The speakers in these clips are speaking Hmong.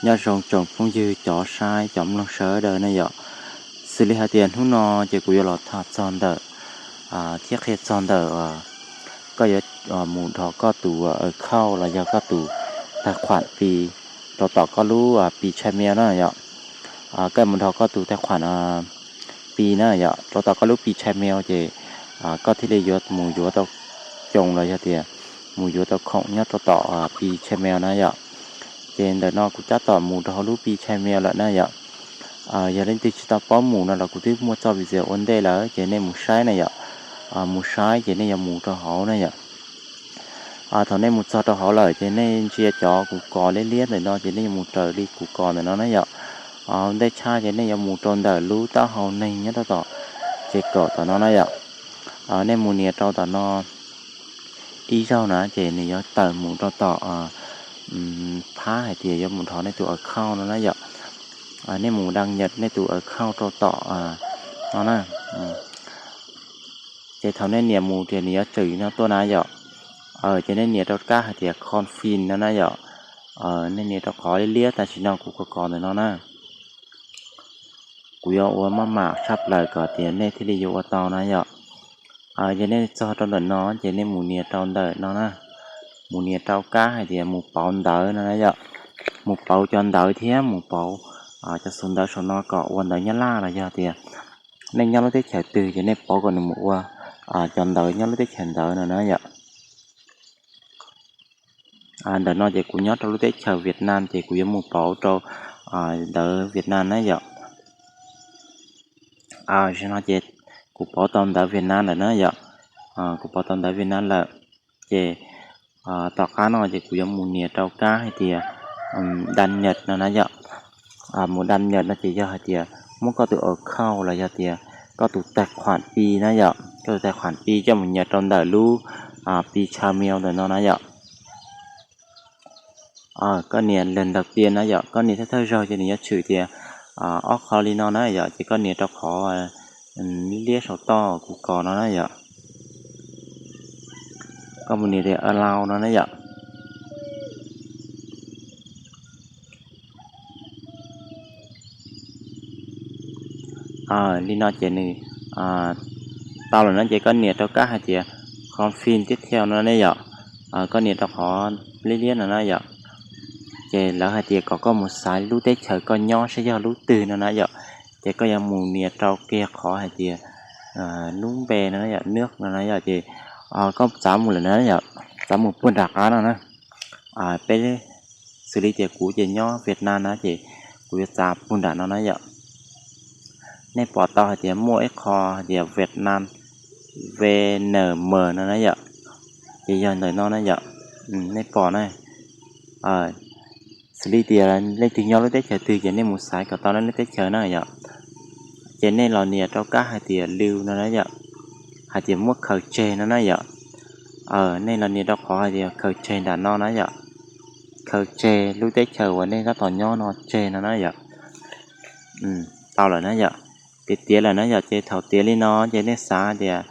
Nyob zoo tsoom phooj ywg cov saib cov mloog sawv daws na yom. Xws li hais tias hnub no ces kuv yuav los tham txog ntawm thiab qhia txog ntawm koj yuav mus dhos koj tus account los yog koj tus taig khuam Pi rau tom koj lub Pi Chain Mail na yom. Koj mus dhos koj tus taig khuam Pi na yom, rau tom koj lub Pi Chain Mail ces koj thiaj li yuav mus yuav tau coos los yog tias mus yuav tau khoom nyob rau tom Pi Chain Mail na yom. Ces ntawm no kuv tab tom mus rau hauv lub Pi Chain Mail lawm na yom. Yog leej twg tsis tau paub mus no los kuv twb muaj txoj video ua ntej lawm ces nej mus saib na yom. Mus saib ces nej yuav mus rau hauv na yom. Thaum nej mus txog rau hauv lawm ces nej ntsia cov kuv kos liab liab ntawm no ces nej yuav mus raws li kuv kos ntawm no na yom. Ntej tshaj ces nej yuav mus rau ntawm lub taub hau neeg nyob rau tom ces kaum tom no na yom. Nej mus nias rau tom no ib zaug na ces nws yuav tawm mus rau tom phab hais tias yuav mus dhos nej tus account no na yom. Nej mus đăng nhập nej tus account rau tom no na. Ces thaum nej nias mus tias nws yuav tshwm no tuaj na yom. Ces nej nias rau kab hais tias confirm no na yom. Nej nias rau qhov liab liab tam sim no kuv kos kos ntawm no na. Kuv yuav ua maj mam tshaj plaws kom tias nej thiaj li yuav ua tau na yom. Yog nej txog rau ntawm no ces nej mus nias rau ntawm no na. Mus nias rau kab hais tias mus pauv ntawv no na yom. Mus pauv cov ntawv thiab mus pauv cov xu ntawv saum no kom ua ntawv Nyab Laj los yog tias nej nyob lub teb chaws twg ces nej pauv kom nws mus ua cov ntawv nyob lub teb chaws ntawd no na yom. Ntawm no ces kuv nyob rau lub teb chaws Việt Nam ces kuv yuav mus pauv rau ntawv Việt Nam na yom. Tam sim no ces kuv pauv tau ntawv Việt Nam lawm na yom. Kuv pauv tau ntawv Việt Nam lawm ces tom qab no ces kuv yuav mus nias rau kab hais tias đăng nhập no na yom. Mus đăng nhập no ces yog hais tias muab koj tus account los yog tias koj tus taig khuam Pi na yom, koj tus taig khuam Pi coj mus nias rau ntawm lub Pi Chain Mail ntawm no na yom. Koj nias lần đầu tiên na yom, koj nias thawj thawj zaug ces nws yuav tshwm tias ob qho li no na yom, ces koj nias rau qhov liab saum toj kuv kos no na yom. Koj mus nias tias allow no na yom. Li no ces nws tau lawm no ces koj nias rau kab hais tias confirm tiếp theo no ne yom. Koj nias rau qhov liab liab no na yom. Ces lawv hais tias kom koj mus xaiv lub teb chaws koj nyob saib yog lub twg no na yom. Ces koj yuav mus nias rau kiag qhov hais tias lub npe no na yom, nước no na yom, ces koj txav mus lawm na yom, txav mus puag nram qab no na. Peb xws li tias kuv ces nyob Việt Nam na ces kuv yuav txav puag nram no na yom. Nej pom tau hais tias muaj ib qho hais tias Việt Nam V N M no na yom, ces yog ntawm no na yom. Nej pom na, xws li tias leej twg nyob lub teb chaws twg ces nej mus xaiv kom tau nej lub teb chaws na yom. Ces nej los nias rau kab hais tias lưu no na yom, hais tias muab khaws tseg no na yom. Nej los nias rau qhov hais tias khaws tseg nram no na yom, khaws tseg lub teb chaws uas nej tab tom nyob no tseg no na yom. Tau lawm na yom, tiav tiav lawm na yom. Ces thaum tiav li no ces nej xav tias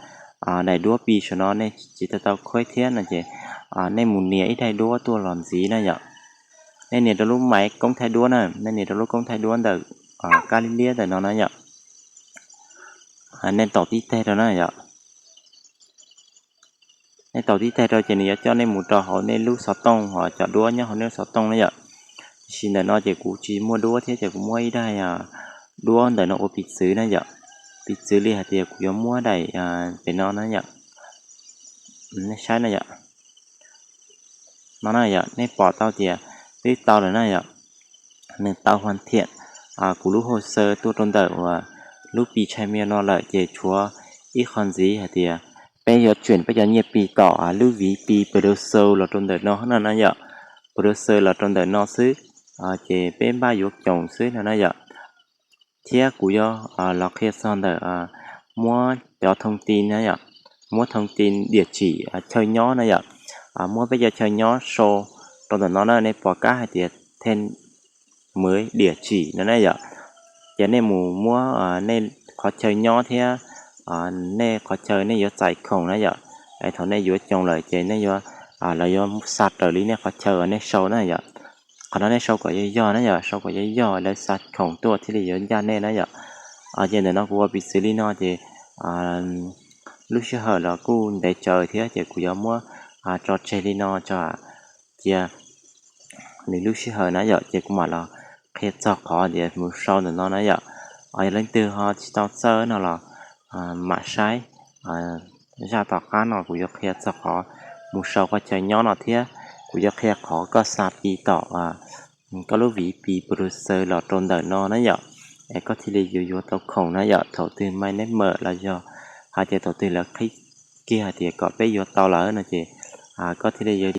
daim duab Pi saum no nej tsis tau tau khuab thiab no ces nej mus nias ib daim duab tuaj los ntxiv na yom. Nej nias rau lub máy công thaij duab na, nej nias rau lub công thaij duab ntawm kab liab liab ntawm no na yom. Nej taus tib teg rau na yom. Nej taus tib teg rau ces nws yuav coj nej mus rau hauv nej lub xov tooj, ho cov duab nyob hauv nej lub xov tooj na yom. Tiam sis ntawm no ces kuv tsis muaj duab thiab ces kuv muab ib daim duab ntawm no ua piv txwv na yom. Piv txwv li hais tias kuv yuav muab daim pem no na yom. Nej saib na yom. No na yom, nej pom tau tias twb tau lawm na yom. Nws tau hoàn thiện kuv lub hồ sơ tuaj rau ntawm uas lub Pi Chain Mail no lawm ces tshuav ib qho ntxiv hais tias peb yuav chuyển peb cov nyiaj Pi tom lub ví Pi Browser los rau ntawm no na na yom. Browser los rau ntawm no xwb, ces peb npaj yuav coos xwb no na yom. Thiab kuv yuav los qhia txog ntawm muab cov thông tin na yom, muab thông tin địa chỉ chaw nyob na yom, muab peb cov chaw nyob sau rau ntawm no na. Nej pom kab hais tias thêm mới địa chỉ no na yom, ces nej mus muab nej qhov chaw nyob thiab nej qhov chaw nej yuav txais khoom na yom. Thaum nej yuav coos lawm ces nej yuav, lawv yuav xa raws li nej qhov chaw uas nej sau na yom. Qhov no nej sau kom yog yog na yom, sau kom yog yog lawv xa khoom tuaj thiaj li yuav ncaj nej na yom. Ces ntawm no kuv ua piv txwv li no ces lub sij hawm los kuj ntev tsawv thiab ces kuv yuav muab tso tseg li no tso cia nws lub sij hawm na yom, ces kuv mam los qhia txog qhov tias mus sau ntawm no na yom. Yog leej twg ho tsis tau txawj no los mam saib zaj tom qab no kuv yuav qhia txog qhov mus sau koj chaw nyob no thiab kuv yuav qhia qhov koj xa Pi tom koj lub vis Pi browser los rau ntawm no na yom, es koj thiaj li yuav yuav tau khoom na yom. Thaum twg mainnet mam los yog hais tias thaum twg lawv qhib kiag hais tias kom peb yuav tau lawm no ces koj thiaj li yuav